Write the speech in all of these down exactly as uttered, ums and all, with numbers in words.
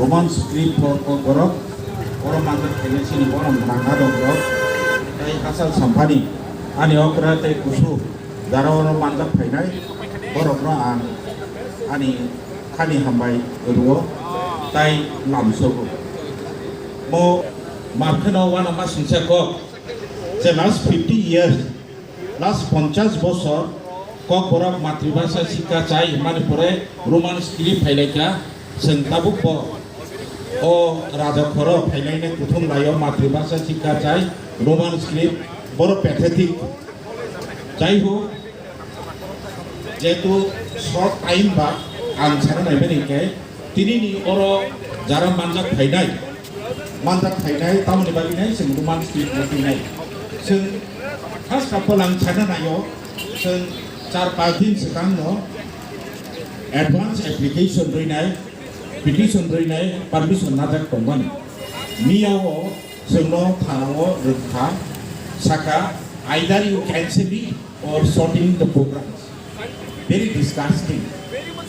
Roman script for Kokborok, oro manjak phainai chini borok mwnaga rok, tei Hachal Samphani, ani okra tei kusu, jara oro manjak phainai borokno ang ani khani hambai rwo, tai lamsogo. Mo markheno uanama singsa kok, je last fifty years, last ponchash bosor Kokborok matribhasha sikha chai hwnmani pore Roman script phailaikha, chwng tabukbo o raja khoro phailainai kuthum laio matribhasha sikha chai Roman script, boro pathetic. Jai ho, jehetu short time ba ang sana naimani khe, tini ni oro jara manjak phainai, manjak phainai, tamoni bagwi nai chwng Roman script no twinai. Chwng first of all ang sana naio, chwng char panch din swkang no advance application rwinai, petition rwinai permission najak tongmani. Miyao chwngno thanao rwkha, saka, either you cancel it or shorten the programs. Very disgusting.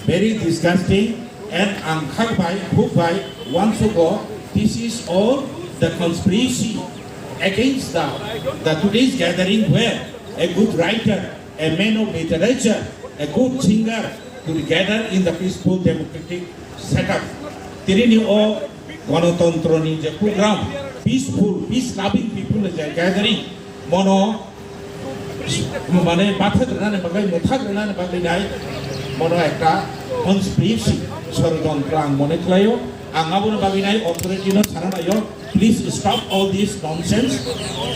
Very disgusting. And ang khak bai, khuk bai, uansugo, this is all the conspiracy against the, the today's gathering where a good writer, a man of literature, a good singer to be gathered in the peaceful democratic setup. Tini ni o Ganatantrani je program, peaceful, peace loving people je gathering, mono mane bathak rwnani bagwi, mwthak rwnani bagwi nai, mono ekta conspiracy, sorojontro ang mone khlaio. Ang aboni bagwi nai authority no sana naio, please stop all this nonsense,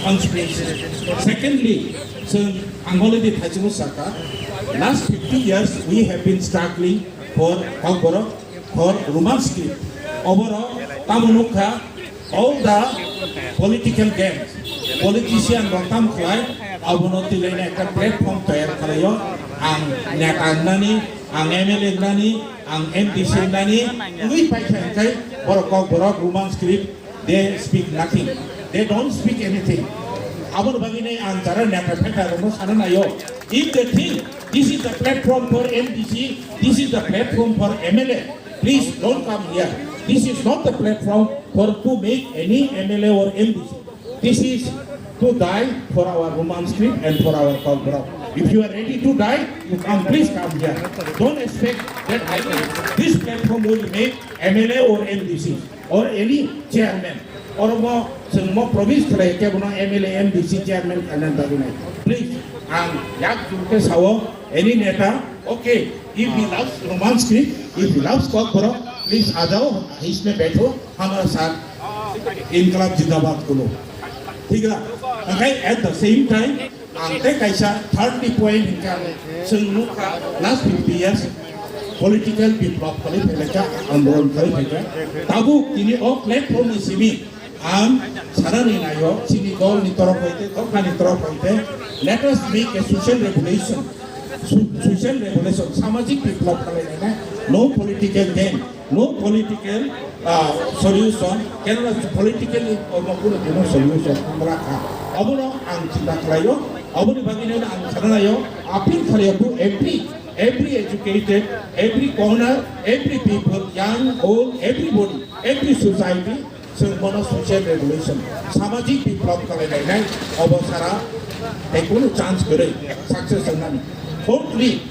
conspiracy. Secondly, chwng ang already thaichungo saka, last fifty years we have been struggling for Kokborok, for Roman script. Oboro tamo nukha, all the political games, politician rok tam khlai, abono tilaina ekta platform tayar khlaio. Ang neta wngnani, ang M L A wngnani, ang M D C wngnani, wngwi paikha hwnkhe borok Kokborok Roman script, they speak nothing. They don't speak anything. Aboni bagwi nai ang jara neta pheta rokno sana naio. If they think this is the platform for M D C, this is the platform for M L A, please don't come here. This is not the platform for to make any M L A or M D C. This is to die for our Roman script and for our Kokborok. If you are ready to die, you come, please come here. Don't expect that I will, this platform will make M L A or M D C or any chairman. Oro mo chwng mo promise khlai kebono M L A, M D C chairman khlainani bagwi nai. Please, ang yak jurke sao, any neta, okay, if he loves Roman script, if he loves Kokborok, please आ जाओ, इसमें बैठो, हमारे साथ इनकलाब जिंदाबाद बोलो। ठीक है? Okay, at the same time, ang tei kaisa thirty point hwnkhe ang chwng nukha last fifty years political biplop khlai phaikha, andolon khlai phaikha. Tabuk tini o platform ni simi ang sanani naio, chini dol ni torop hoite, dopha ni torop hoite, let us make a social revolution. Su-, social revolution, samajik biplop khlai nai, no political gain. No political, uh, solution, kerala politically omo kuno dino solution wngma kha. Obono ang chinta khlaio, oboni bagwino ang sananaio, appeal khlaio to every, every educated, every corner, every people, young, old, everybody, every society, chwng bono social revolution, samajik biplop khlai lainai, obo sara tei kunu chance kwrwi success wngnani. Fourthly,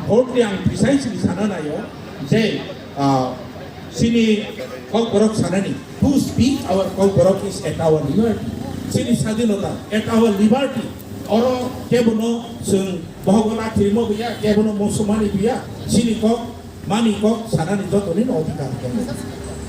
fourthly ang precisely sananaio, je, ah, chini Kokborok sanani, who speak our Kokborok is at our liberty. Chini sadinota, at our liberty. Oro kebono chwng bohogo lakhirimo buya, kebono musumani buya, chini kok mani kok sanani jotoni no odhikar tongo.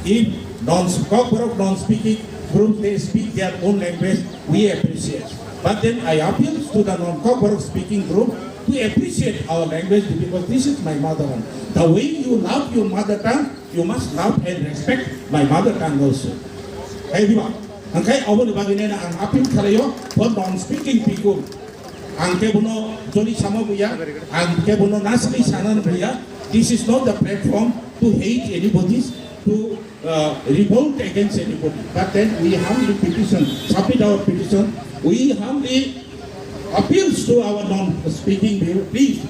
If non, Kokborok non-speaking group, they speak their own language, we appreciate. But then I appeal to the non-Kokborok speaking group to appreciate our language because this is my mother tongue. The way you love your mother tongue, you must love and respect my mother tongue also. Hai diba? Hwnkhe oboni bagwi nai ang appeal khlaio for non-speaking people. Ang kebono joli sama buya, ang kebono nasli sanan buya. This is not the platform to hate anybody, to uh, revolt against anybody. But then we humbly petition, submit our petition. We humbly appeals to our non-speaking people, please,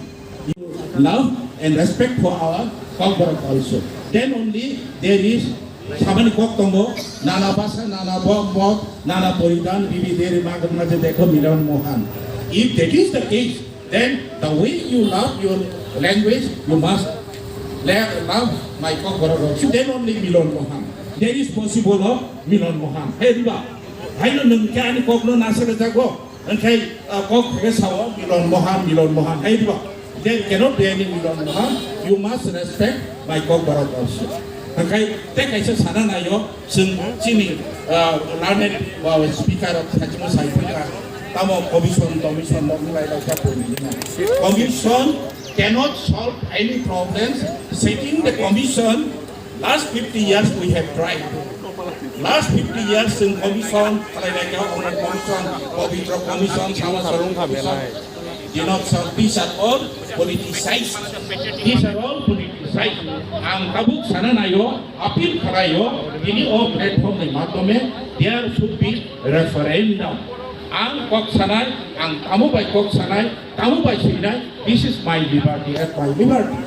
you love and respect for our Kokborok also. Then only there is Samani kok tongo, nana basa, nana bo-, mot, nana poridan, bibi deri magan maje dekho Milan Mohan. If that is the case, then the way you love your language, you must le-, love my Kokborok. Then only Milan Mohan. There is possible of Milan Mohan. Hey, diba? Haino nung khe ani kokno nasere jago. Hingkhe, uh, kok khe sao Milan Mohan, Milan Mohan. Hey, diba? There cannot be any Milan Mohan. You must respect my Kokborok also. Hingkhe te kaisa sana nayo, chwng chini, uh, learned, uh, speaker rok sachimo sai phai kha. Tamo commission, commission no nai rok ta pori na. Commission cannot solve any problems. Sitting the commission, last fifty years we have tried. Last fifty years in commission, khalai lai kha, onek commission, Pavitra commission, Sama Sarung commission. You know, so these are all politicized. These are all politicized. Ang tabuk sana nayo, appeal khalayo, tini o platform ni madhyome, there should be referendum. Ang kok sanai, ang tamo bai kok sanai, tamo bai sinai, this is my liberty, at my liberty.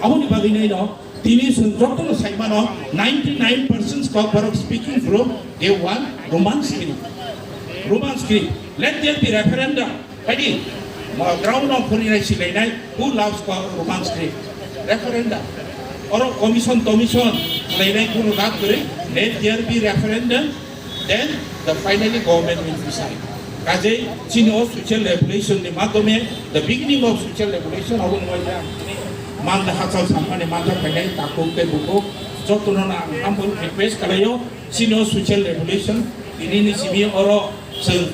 Aboni bagwi nai no, tini chwng jotono sai mano, ninety nine percent Kokborok speaking group, they want Roman script. Roman script. Let there be referendum. Phaidi, ma ground no phurinai silainai, who loves Ko-, Roman script? Referendum. Oro commission, commission, lainai kuno dak kwrwi, let there be referendum, then the finally government will decide. Kajei, chini o social revolution ni madhyome, the beginning of social revolution, abo ni waisa, manda hachal sampani manda phainai, takhuk tei bukhuk, jotono ang humble request khalaio, chini o social revolution, tini ni simi oro chwng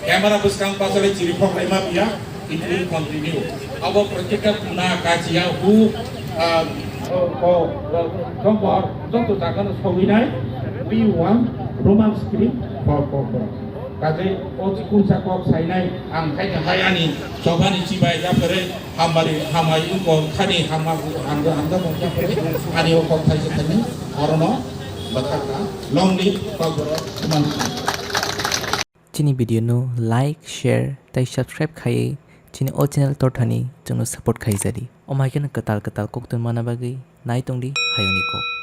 camera bwskang bachalai chiri phok laima biya, it will continue. Abo protekta kuna kachia hu, ah, ko, ko, jombor, joto jagano sogwinai, we want Roman script for Kokborok. Kajei o chikunsa kok sainai, ang khaina hai ani chobani chibai yapharwi, Hamari, hamai wngkha, khani hama, hamga, hamga mungkha, ani o kok thaisa thani, orono, bathakna, long live, Kokborok, Roman. Chini video no like, share, tei subscribe khaiwi chini o channel torthani chwngno support khaijadi. Omo hai kheno kwtal kwtal koktwma mana bagwi nai tongdi hayungni kok.